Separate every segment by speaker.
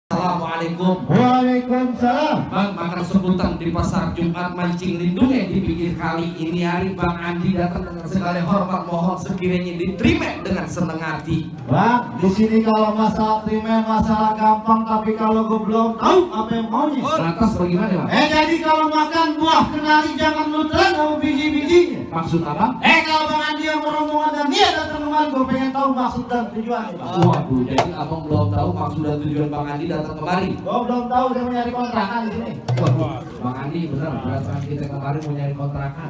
Speaker 1: Assalamualaikum.
Speaker 2: Waalaikumsalam.
Speaker 1: Bang, makan sebutan di pasar Jumat mancing lindungnya di pinggir kali. Ini hari Bang Andi datang dengan segala hormat, mohon sekiranya diterima dengan senang hati.
Speaker 2: Bang, di sini kalau masalah terima masalah gampang, tapi kalau gue belum tahu apa yang maunya.
Speaker 1: Lantas bagaimana, Bang?
Speaker 2: Jadi kalau makan buah kenali jangan lu telan sama biji-bijinya.
Speaker 1: Maksud apa?
Speaker 2: Kalau Bang Andi yang merombongan dan dia datang kemari, gue pengen tahu maksud dan tujuannya, Bang.
Speaker 1: Waduh, jadi abang belum tahu maksud dan tujuan Bang Andi datang kemari.
Speaker 2: Gue belum tahu dia mau nyari kontrakan di sini.
Speaker 1: Waduh, Bang Andi bener datang kita kemari mau nyari kontrakan.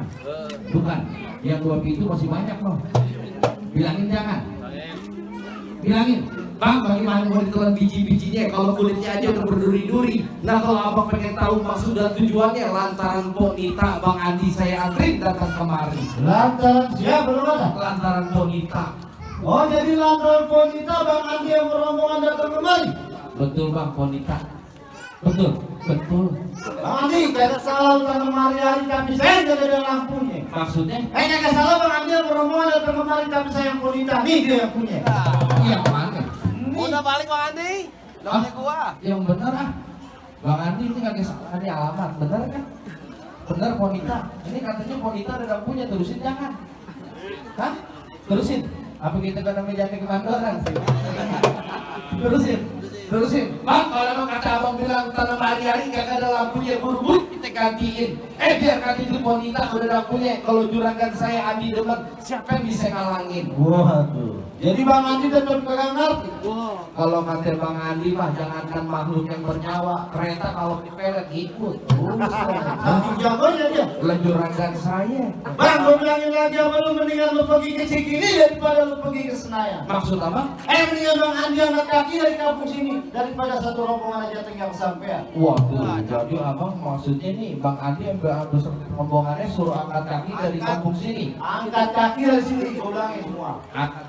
Speaker 1: Bukan, yang 2 pintu masih banyak loh. Bilangin jangan. Bilangin, Bang, bagaimana mau ditelan biji-bijinya kalau kulitnya aja udah berduri-duri. Nah, kalau abang pengen tahu maksud dan tujuannya, lantaran Ponita Bang Andi saya antri datang kemari.
Speaker 2: Lantaran siapa belum ada?
Speaker 1: Lantaran Ponita.
Speaker 2: Oh, jadi lantaran Ponita Bang Andi yang merombongan datang kemari.
Speaker 1: Betul Bang, Ponita. Betul.
Speaker 2: Bang Andi, kagak salah datang kemari hari tapi saya gak ada lampunya.
Speaker 1: Maksudnya?
Speaker 2: Kagak salah Bang Andi yang merombongan datang kemari tapi saya yang Ponita. Nih dia yang punya.
Speaker 1: Iya, mana?
Speaker 3: Udah balik Bang Andi, namanya gua.
Speaker 1: Yang bener ah. Bang Andi ini kagak salah nih alamat, bener kan? Bener Ponita. Ini katanya Ponita ada punya, terusin jangan. Hah? Terusin. Apa kita kena menjaga kemandoran? Terusin. Bang, kalau emang kata abang bilang tanam hari-hari kagak ada lampunya, buru-buru kita gantiin. Biar ganti itu Ponita udah lampunya. Kalau juragan saya Andi demen, siapa yang bisa ngalangin?
Speaker 2: Waduh. Jadi Bang Andi tetap kagak ngerti.
Speaker 1: Kalau kata Bang Andi mah jangankan makhluk yang bernyawa, kereta kalau dipelet ikut.
Speaker 2: Langsung jagonya dia.
Speaker 1: Juragan saya.
Speaker 2: Bang, gue bilangin lagi sama lu mendingan lu pergi ke Cikini daripada lu pergi ke Senayan.
Speaker 1: Maksud apa?
Speaker 2: Mendingan Bang Andi angkat kaki dari kampung sini daripada satu rombongan aja tinggal sampean.
Speaker 1: Waduh, jadi abang maksudnya nih Bang Andi yang beserta rombongannya suruh angkat kaki dari kampung sini.
Speaker 2: Angkat kaki dari sini, gue ulangin semua.
Speaker 1: Angkat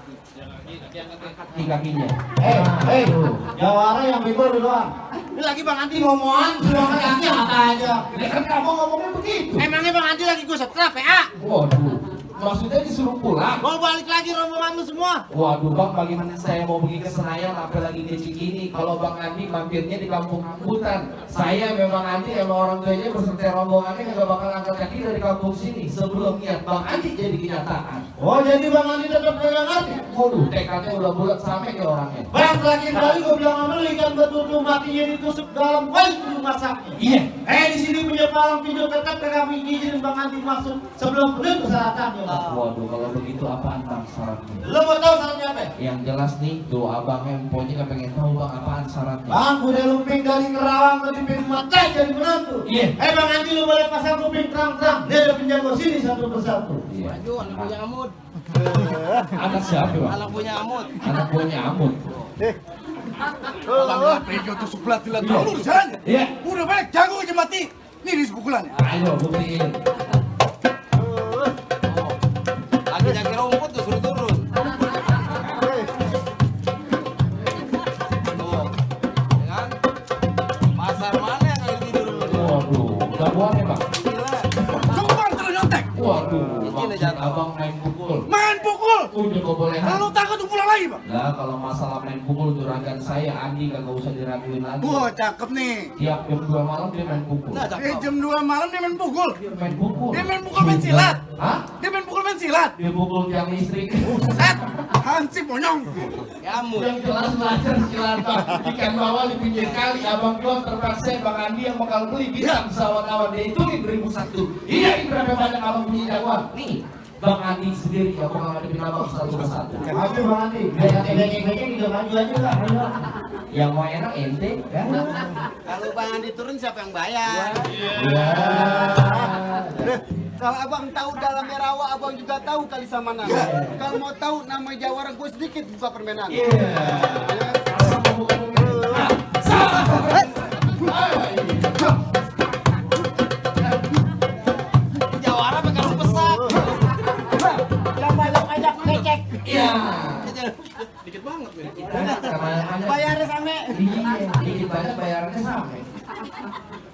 Speaker 1: di kakinya.
Speaker 2: Jawara yang bego lu doang. Ini lagi Bang Andi ngomongan, suruh angkat kaki apa aja.
Speaker 1: Ini kan kamu ngomongnya begitu.
Speaker 2: Emangnya Bang Andi lagi gue setrap ya?
Speaker 1: Waduh, maksudnya disuruh pulang.
Speaker 2: Mau balik lagi rombongan lu semua.
Speaker 1: Waduh Bang, bagaimana saya mau pergi ke Senayan apalagi ke Cikini kalau Bang Andi mampirnya di kampung hutan. Saya memang Andi emang orang tuanya beserta rombongannya kagak bakal angkat kaki dari kampung sini sebelum niat Bang Andi jadi kenyataan.
Speaker 2: Oh, jadi Bang Andi tetap kagak ngerti.
Speaker 1: Waduh, tekadnya udah bulat sampai ke orangnya.
Speaker 2: Bang, terakhir kali gue bilang sama lu ikan betutu matinya ditusuk dalam kuali kudu masaknya.
Speaker 1: Iya.
Speaker 2: Di sini punya palang pintu tetap kagak izin Bang Andi masuk sebelum penuh persyaratannya.
Speaker 1: Waduh, kalau begitu apaan Bang syaratnya?
Speaker 2: Lo mau tahu syaratnya apa?
Speaker 1: Yang jelas nih, tuh abang yang pokoknya pengen tahu Bang apaan syaratnya.
Speaker 2: Bang, udah lumping dari Kerawang ke Tipin Mata jadi menantu.
Speaker 1: Iya.
Speaker 2: Bang Andi lu boleh pasang lumping terang-terang. Dia ada penjago sini satu persatu.
Speaker 1: Iya.
Speaker 3: Maju, anak punya Amut.
Speaker 1: Anak siapa Bang?
Speaker 3: Anak punya Amut.
Speaker 1: Anak buahnya Amut.
Speaker 4: Abang pejo tuh sebelah tilat dulu jalan.
Speaker 1: Iya.
Speaker 4: Udah balik jago aja mati. Nih di sepukulan.
Speaker 1: Ayo buktiin.
Speaker 3: Lagi nyaki rumput tuh suruh turun. Tuh, ya kan? Pasar mana yang kali tidur lu?
Speaker 1: Waduh, gangguannya Bang.
Speaker 3: Gila.
Speaker 4: Coba terus nyontek.
Speaker 1: Waduh,
Speaker 3: Ini
Speaker 1: maksud
Speaker 3: jatuh.
Speaker 1: abang main pukul.
Speaker 4: Main pukul.
Speaker 1: Udah kebolehan.
Speaker 4: Kalau takut tuh pulang lagi, Bang.
Speaker 1: Nah, kalau masalah main pukul juragan saya Andi kagak usah diraguin lagi.
Speaker 4: Wah, cakep nih.
Speaker 1: Tiap jam 2 malam dia main pukul.
Speaker 3: Nah, cakep.
Speaker 4: Jam 2 malam dia main pukul.
Speaker 1: Dia main pukul.
Speaker 4: Dia main pukul main silat.
Speaker 1: Hah?
Speaker 4: Dia main pukul main silat.
Speaker 1: Dia pukul tiang listrik.
Speaker 4: Set. Hansip monyong.
Speaker 3: Ya Amut.
Speaker 1: Yang jelas belajar silat Bang. Ikan bawal di pinggir kali. Abang jual terpaksa Bang Andi yang bakal beli bintang pesawat awan. Dia hitungin 1001. Iya, berapa banyak abang punya jagoan? Nih, Bang Andi sendiri ya bakal ngadepin abang satu persatu.
Speaker 2: Maju Bang Andi. Biar bengeng-bengeng juga maju aja lah. Ayo.
Speaker 1: Yang mau enak ente kan?
Speaker 3: Kalau Bang Andi turun siapa yang bayar?
Speaker 1: Ya.
Speaker 5: Kalau abang tahu dalamnya rawa, abang juga tahu kali sama nama. Kalau mau tahu nama Jawara, gue sedikit buka permainan.
Speaker 3: Jawara pakai rumah pesak.
Speaker 2: Yang banyak ajak ngecek.
Speaker 1: Iya.
Speaker 3: Dikit banget nih.
Speaker 2: Bayarnya sampai.
Speaker 1: Iya, dikit banyak bayarannya sama.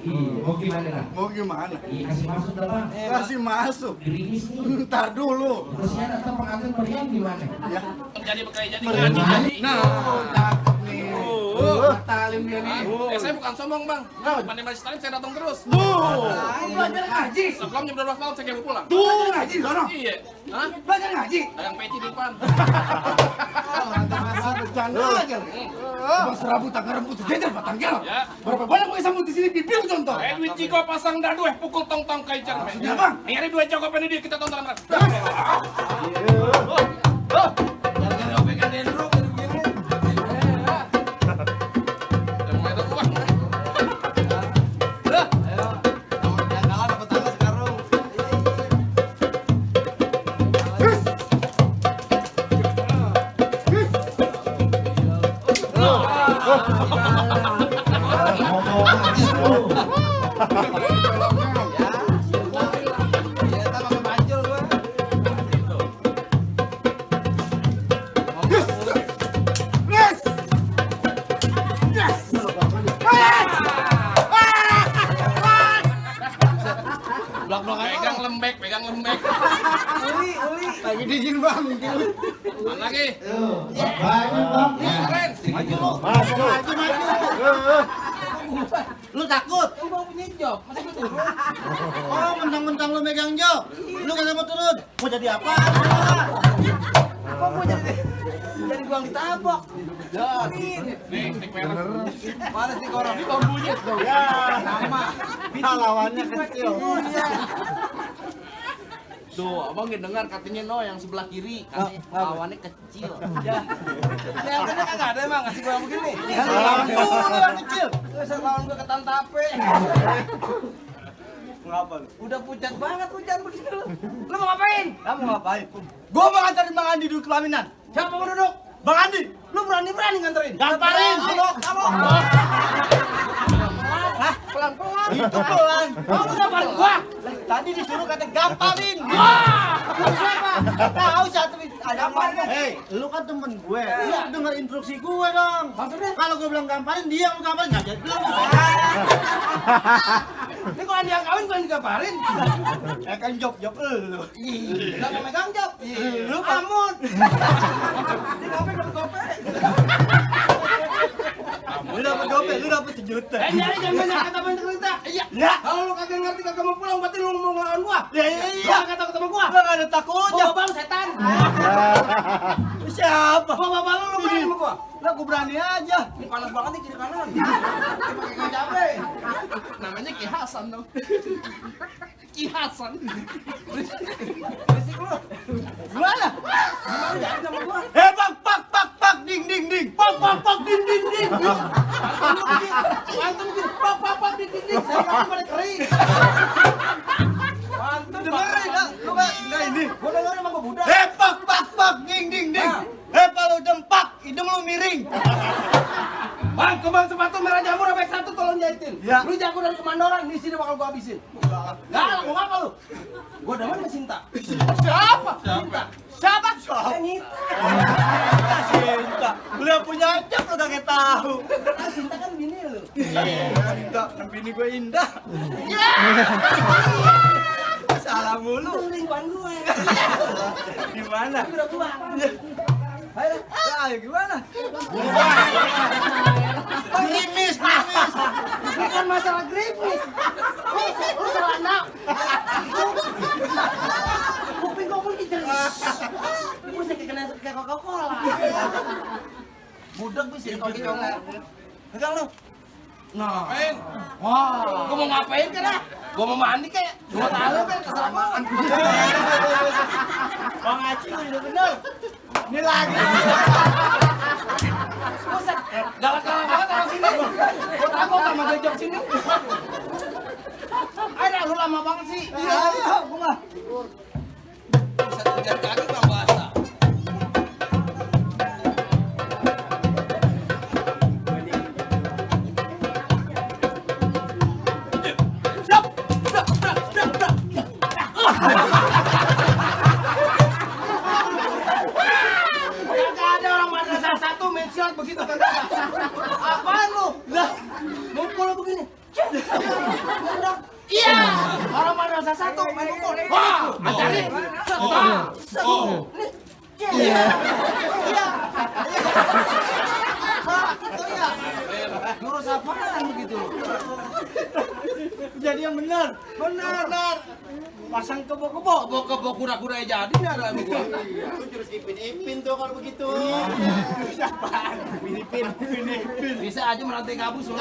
Speaker 1: Iya, mau gimana kan?
Speaker 4: Mau gimana?
Speaker 1: Iya, kasih masuk dah Bang.
Speaker 4: Kasih masuk.
Speaker 1: Gerimis nih.
Speaker 4: Ntar dulu.
Speaker 1: Terusnya datang pengantin meriam gimana?
Speaker 4: Ya.
Speaker 3: Jadi
Speaker 4: Nah, cakep nih.
Speaker 3: Talim dia nih.
Speaker 6: Saya bukan sombong bang. Pandai majelis talim saya datang terus.
Speaker 4: Belajar ngaji.
Speaker 6: Sebelum jam 12 malam saya kayak pulang.
Speaker 4: Tuh ngaji sono.
Speaker 6: Iya. Hah?
Speaker 4: Belajar ngaji.
Speaker 6: Dagang peci di depan.
Speaker 4: Bercanda aja. Bang serabut tak ngerembut sejajar batang gel.
Speaker 6: Ya.
Speaker 4: Berapa banyak gue sambut di sini bibir contoh.
Speaker 6: Duit Ciko pasang dadu pukul tong-tong kaicer.
Speaker 4: Maksudnya bang?
Speaker 6: Ini ada dua Joko Penidi kita tonton mereka.
Speaker 3: Gara-gara opekan Dendro gitu begini. Ayo. Yang kalah dapat tangga sekarang. Ya, tak pakai banjol gua.
Speaker 4: Yes. Yes.
Speaker 3: Blok-blok aja.
Speaker 6: Pegang lembek, pegang lembek.
Speaker 3: Uli. Lagi dijin bang.
Speaker 6: Mana lagi?
Speaker 2: Banyak bang.
Speaker 6: Keren.
Speaker 3: Lu takut?
Speaker 6: Bang punya job, masa gue turun?
Speaker 2: Oh, mentang-mentang lu megang jok. Lu kagak mau turun. Mau jadi apa?
Speaker 3: Kok mau jadi gua ditabok?
Speaker 6: Nih, tik merah.
Speaker 3: Mana sih korang? Ini bambunya tuh.
Speaker 2: Ya.
Speaker 3: Sama.
Speaker 2: Lawannya kecil.
Speaker 3: Tuh, abang dengar katanya no yang sebelah kiri, katanya lawannya kecil. Ya. Yang tadi kagak ada emang ngasih gua yang begini.
Speaker 2: Lawan lu yang kecil.
Speaker 3: Terus lawan gua ketan tape.
Speaker 2: Ngapa lu?
Speaker 3: Udah pucat banget hujan begitu. Lu mau ngapain?
Speaker 2: Kamu ngapain? Gua mau nganterin Bang Andi duduk pelaminan.
Speaker 3: Siapa mau duduk?
Speaker 2: Bang Andi.
Speaker 3: Lu berani-berani nganterin?
Speaker 2: Gamparin.
Speaker 3: Kamu. Hah? Pelan-pelan.
Speaker 2: Itu pelan.
Speaker 3: Kamu ngapain gua?
Speaker 2: Tadi disuruh kata gamparin.
Speaker 3: Lu siapa?
Speaker 2: Tahu satu ada apa? Hei, lu kan temen gue. Lu denger instruksi gue dong.
Speaker 3: Maksudnya?
Speaker 2: Kalau gue bilang gamparin, dia lu gamparin nggak jadi.
Speaker 3: Ini kok Andi yang kawin gua yang digamparin?
Speaker 2: Kan job lu.
Speaker 3: Lah mau megang job.
Speaker 2: Lu
Speaker 3: Amun. Ini gope dong gope.
Speaker 2: Lu dapat gope, lu dapat 1 juta.
Speaker 3: Nyari jangan banyak kata banyak cerita. Iya.
Speaker 2: Ya.
Speaker 3: Kalau lu kagak ngerti kagak mau pulang berarti lu mau ngelawan gua.
Speaker 2: Ya
Speaker 3: Lu kagak takut sama gua.
Speaker 2: Gua nggak ada takutnya.
Speaker 3: Gua bang setan.
Speaker 2: Siapa?
Speaker 3: Bapak lu berani sama gua.
Speaker 2: Lah gua berani aja.
Speaker 3: Ini panas banget nih kiri kanan. Pakai nggak capek.
Speaker 6: Namanya Ki Hasan dong. Ki Hasan.
Speaker 3: Berisik lu.
Speaker 2: Gimana?
Speaker 3: Gimana jadi sama gua?
Speaker 2: Pak, ding.
Speaker 3: Pak ding. Antum gini. Pak ding. Saya kamu pada kering. Antum
Speaker 2: Dengerin enggak? Lu enggak ini.
Speaker 3: Gua dengerin emang gua budak.
Speaker 2: Pak, ding.
Speaker 3: Nah.
Speaker 2: Kalau dempak, hidung lu miring.
Speaker 3: Bang, kembang sepatu merah jamur robek 1 tolong jahitin.
Speaker 2: Ya.
Speaker 3: Lu jago dari kemandoran, di sini bakal gua habisin. Galak, mau apa lu? Gua demen sama Sinta.
Speaker 2: Siapa?
Speaker 3: Siapa? Yang itu.
Speaker 2: Cinta. Lu yang punya ajak lu gak tahu.
Speaker 3: Ah, Sinta kan bini lu.
Speaker 2: Cinta, bini gue indah. Salah mulu.
Speaker 3: Lu lingkuan gue.
Speaker 2: Gimana?
Speaker 3: Tapi udah tua. Ayo,
Speaker 2: Ya, gimana?
Speaker 3: grimis. Bukan masalah grimis. Lu salah anak. Kuping kau mungkin jelas. Lu bisa kayak Coca-Cola. Budak bisa kalau gitu. Pegang lu. Nah,
Speaker 6: Ngapain?
Speaker 3: wah, gua mau ngapain kan ah? Gua mau mandi kayak, gua tahu kan kesamaan.
Speaker 2: Bang Aci udah bener. Ini lagi.
Speaker 3: Buset, galak-galak banget orang sini. Gua takut sama gejok sini. Ayo, lu lama banget sih.
Speaker 2: Iya, bunga.
Speaker 3: Buset, hujan kaki bang basah. Kagak ada orang madrasah 1 main silat begitu kagak. Apaan lu? Lah, mukul begini. Iya, orang madrasah 1 main mukul. Wah, ajarin. Nih, Jangan begitu.
Speaker 5: Kejadian benar.
Speaker 3: Benar.
Speaker 5: Pasang kebo-kebo.
Speaker 3: Kebo kura-kura jadi nih ada sama gua.
Speaker 5: Lu jurus ipin tuh kalau begitu. Siapaan? Ipin.
Speaker 3: Bisa aja merantai kabus lu.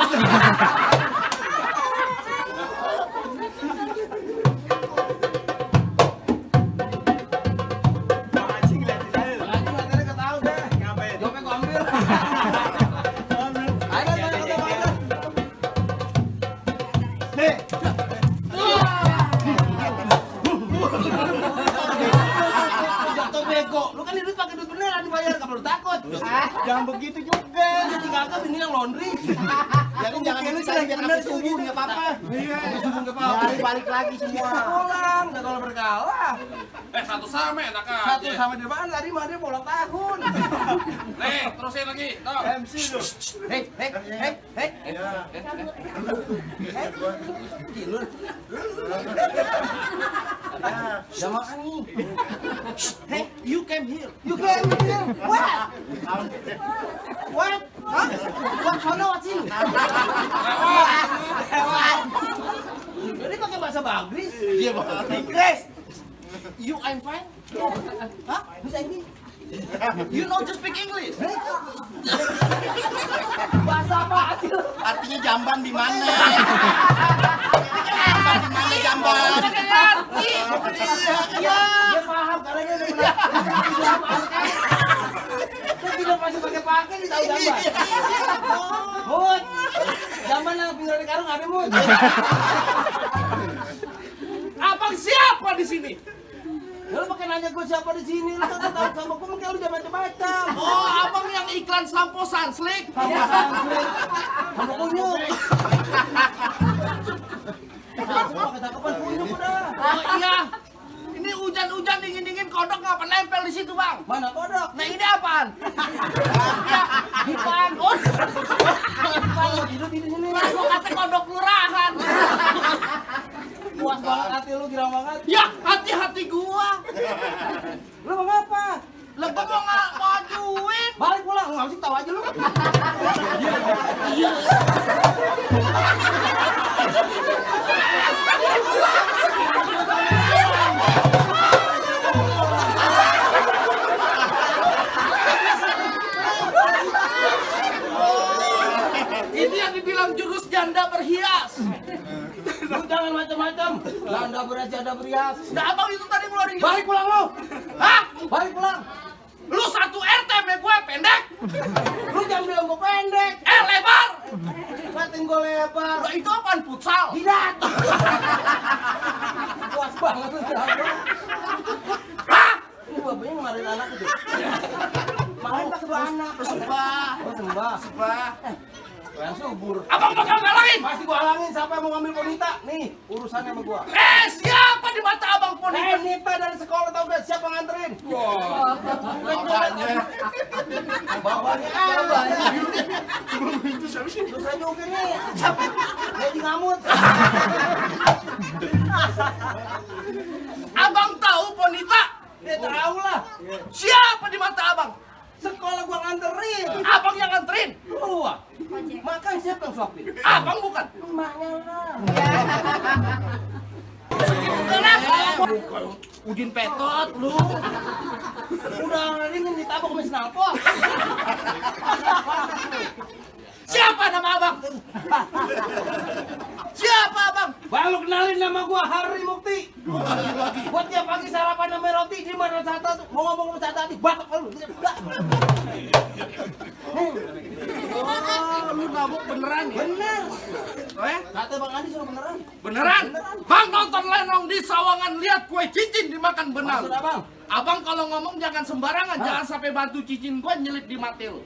Speaker 5: Anjing lihat saya.
Speaker 3: Lagi materi enggak tahu deh.
Speaker 5: Ngapain?
Speaker 3: Jawabnya gua ambil. Ayo kata.
Speaker 5: Nih,
Speaker 3: Jatuh bego. Lu kan duit pakai duit beneran dibayar, enggak perlu takut.
Speaker 5: jangan begitu juga.
Speaker 3: Jadi kakak ini yang laundry.
Speaker 5: Jadi jangan
Speaker 3: Lu
Speaker 5: bisa biar
Speaker 3: bener
Speaker 5: sampai subuh enggak apa-apa.
Speaker 3: Sampai subuh enggak apa-apa.
Speaker 5: Mari balik lagi semua.
Speaker 3: Pulang, enggak kalau berkalah.
Speaker 6: Satu sama enak
Speaker 3: Satu
Speaker 6: aja.
Speaker 3: sama di mana tadi mah dia ulang tahun.
Speaker 6: Nih, terusin lagi. Tuh.
Speaker 5: MC lu.
Speaker 3: Hei. Gila. Udah makan nih. Hey, you came here. What? What? Hah? What? Sono what sih? Jadi pakai bahasa Inggris. Iya, Bang. Inggris. You I'm fine. Hah? Bisa Inggris? You know just speak English. Bahasa apa?
Speaker 5: Artinya jamban di mana? Jamban di mana jamban?
Speaker 3: Iya, dia paham karena dia udah pernah. Dia tidak masih pakai di tahu jamban. Mut, jamban yang pinggir di karung ada mut.
Speaker 6: Abang siapa di sini?
Speaker 3: Ya lu pakai nanya gue siapa di sini, lu kan tahu sama gue mungkin lu jangan macam-macam.
Speaker 6: Oh, abang yang iklan sampo Sunslick.
Speaker 3: Sama Sunslick, sama kunyuk. Semua ketangkepan kunyuk udah.
Speaker 6: Oh iya. Ini hujan-hujan dingin-dingin kodok ngapa nempel di situ, Bang?
Speaker 3: Mana kodok?
Speaker 6: Nah, ini apaan?
Speaker 3: Dipan. Oh, dipan lu tidur di sini.
Speaker 6: Lah, gua kata kodok lurahan.
Speaker 3: Puas banget hati lu, girang banget.
Speaker 6: Ya, hati-hati gua.
Speaker 3: Lu mau ngapa?
Speaker 6: Lah, gua mau ngajuin.
Speaker 3: Balik pulang, nggak sih tahu aja lu.
Speaker 6: Ini yang dibilang jurus janda berhias.
Speaker 3: Lu jangan macam-macam. Janda beras, janda berias.
Speaker 6: Nah, abang itu tadi ngeluarin jurus.
Speaker 3: Balik pulang lu.
Speaker 6: Hah?
Speaker 3: Balik pulang.
Speaker 6: Lu satu RT sama gue pendek.
Speaker 3: Lu jangan bilang gua pendek.
Speaker 6: Lebar.
Speaker 3: Katain gua lebar.
Speaker 6: Lah, itu apaan futsal?
Speaker 3: Tidak. Puas banget lu jago.
Speaker 6: Hah?
Speaker 3: Ini bapaknya ngemarin anak itu. Main pakai dua anak.
Speaker 6: Sembah.
Speaker 3: Oh, sembah.
Speaker 6: Sembah.
Speaker 3: Yang subur.
Speaker 6: Abang bakal galangin.
Speaker 3: Pasti gua halangin siapa yang mau ngambil Ponita. Nih, urusannya sama gua.
Speaker 6: Siapa di mata abang Ponita?
Speaker 3: Ponita dari sekolah tau gak siapa nganterin?
Speaker 6: Bapaknya.
Speaker 3: Bapaknya abangnya. Terus aja oke nih. Jadi ngamut.
Speaker 6: Abang tahu Ponita?
Speaker 3: Ya tahu lah.
Speaker 6: Siapa di mata abang?
Speaker 3: Sekolah gua nganterin.
Speaker 6: Abang yang nganterin.
Speaker 3: Gua. Makanya siapa yang suapin?
Speaker 6: Abang bukan.
Speaker 3: Emaknya lah.
Speaker 6: Udin Petot lu.
Speaker 3: Udah ringin ditabok sama snalpot.
Speaker 6: Siapa nama abang? Siapa abang?
Speaker 3: Bang, lu kenalin nama gua Hari Mukti. Gua tiap pagi sarapan sama roti di mana satu mau ngomong sama tadi batok lu.
Speaker 6: Oh, lu nabok beneran ya?
Speaker 3: Bener.
Speaker 6: Kata
Speaker 3: Bang Andi suruh beneran.
Speaker 6: beneran? Bang nonton Lenong di Sawangan lihat kue cincin dimakan benar.
Speaker 3: Maksud abang?
Speaker 6: Abang kalau ngomong jangan sembarangan, jangan sampai batu cincin gua nyelip di mati lu.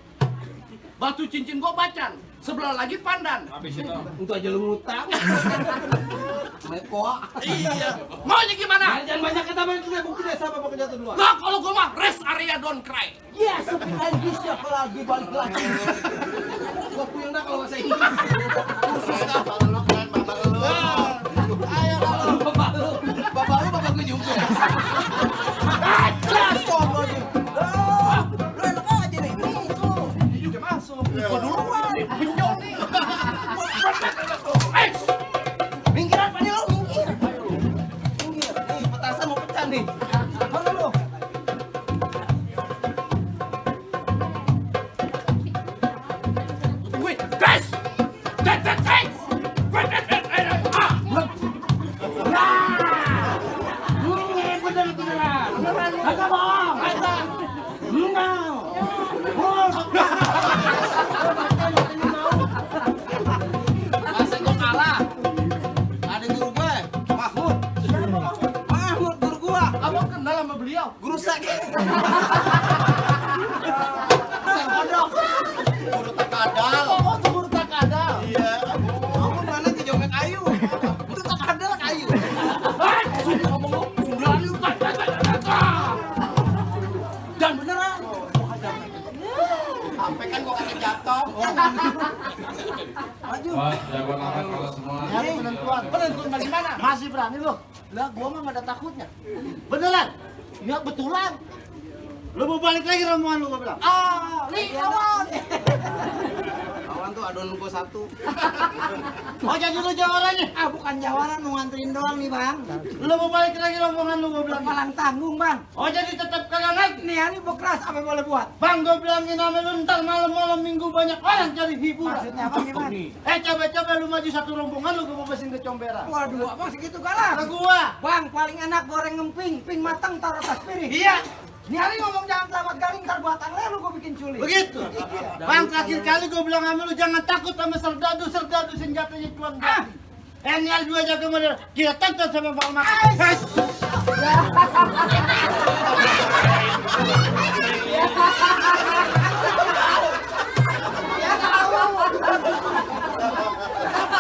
Speaker 6: Batu cincin gua bacan, sebelah lagi pandan.
Speaker 3: Untuk aja lu ngutang. Mekoa.
Speaker 6: Iya. Maunya gimana?
Speaker 3: Jangan banyak kita main kita bukti deh siapa bakal jatuh duluan.
Speaker 6: Nah kalau gua mah rest area don't cry.
Speaker 3: Yes, speak English siapa lagi balik lagi. Gua puyeng dah kalau bahasa Inggris. Khusus dah. Ayo kalau bapak lu bapak gue juga. Jelas kok lu. Lu enak aja nih. Nih tuh.
Speaker 6: Ini juga masuk. Gua duluan. Benyong nih.
Speaker 3: Kagak bohong.
Speaker 6: Masa gua kalah? Ada guru gue, Mahmud. Mahmud guru gua. Abang kenal sama beliau? Guru saya. Saya kodok.
Speaker 5: Guru takadal.
Speaker 6: Oh, itu guru takadal.
Speaker 5: Iya.
Speaker 6: Kamu mana ke joget ayu? Itu takadal kayu. Hei, sini ngomong lu. Sundaran lu. Dan beneran.
Speaker 5: Sampai kan gua kata jatuh.
Speaker 6: Maju.
Speaker 1: Pak, jago aman kalau semua.
Speaker 5: Nyari penentuan.
Speaker 6: Penentuan bagaimana?
Speaker 3: Masih berani lu?
Speaker 6: Lah, gua mah gak ada takutnya.
Speaker 3: Beneran?
Speaker 6: Ya betulan.
Speaker 3: Lu mau balik lagi rombongan lu gua bilang.
Speaker 6: Ah, nih kawan.
Speaker 5: Kawan tuh aduan gua satu.
Speaker 3: Oh jadi lu jawarannya?
Speaker 7: Ah bukan jawaran mau nganterin doang nih bang.
Speaker 3: Lu mau balik lagi rombongan lu gua bilang.
Speaker 7: Malang tanggung bang.
Speaker 3: Oh jadi tetap kagak naik?
Speaker 7: Nih hari bekeras apa boleh buat?
Speaker 3: Bang gua bilangin sama lu ntar malam-malam minggu banyak orang cari hiburan.
Speaker 7: Maksudnya apa gimana?
Speaker 3: Coba-coba lu maju satu rombongan lu gua bebasin ke comberan.
Speaker 7: Waduh abang segitu kalah.
Speaker 3: Ke gua.
Speaker 7: Bang paling enak goreng ngemping, ping matang taruh atas piring.
Speaker 3: Iya.
Speaker 7: Nih hari ngomong jangan selamat galing ntar batang lelu gua bikin culi.
Speaker 3: Begitu. Bang terakhir kali gua bilang sama lu jangan takut sama serdadu senjatanya cuan ganti. Ini dua jaga model. Kita tonton sama Bang Mak.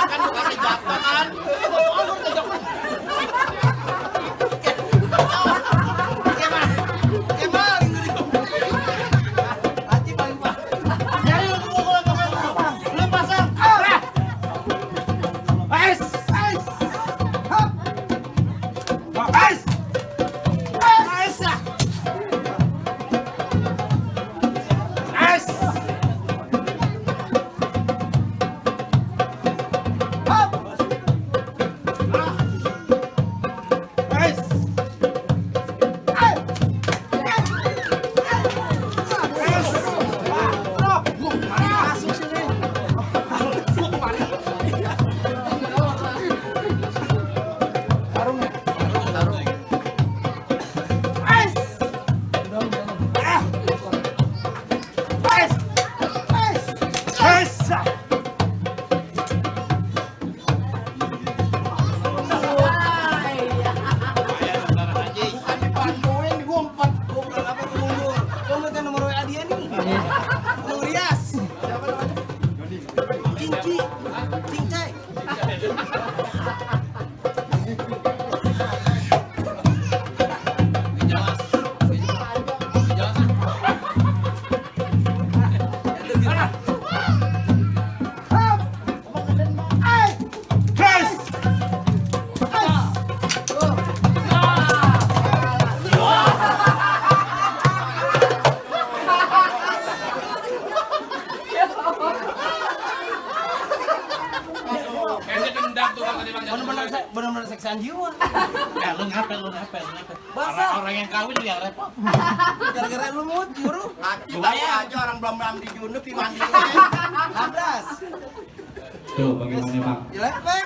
Speaker 5: Kan gua kata jatuh kan.
Speaker 3: Jadi lu gua lu pasang. Ais. Ais. Hop. Ais. Ais. Ais. Hop. Ais. Benar-benar seksian jiwa.
Speaker 6: Ya, lu ngapel. Orang yang kawin juga repot.
Speaker 3: Gara-gara lu mood juru.
Speaker 5: Laki tahu aja orang belum di junub di mandi.
Speaker 3: Nabras.
Speaker 1: Tuh, bagaimana Bang?
Speaker 3: Jelek, Pak.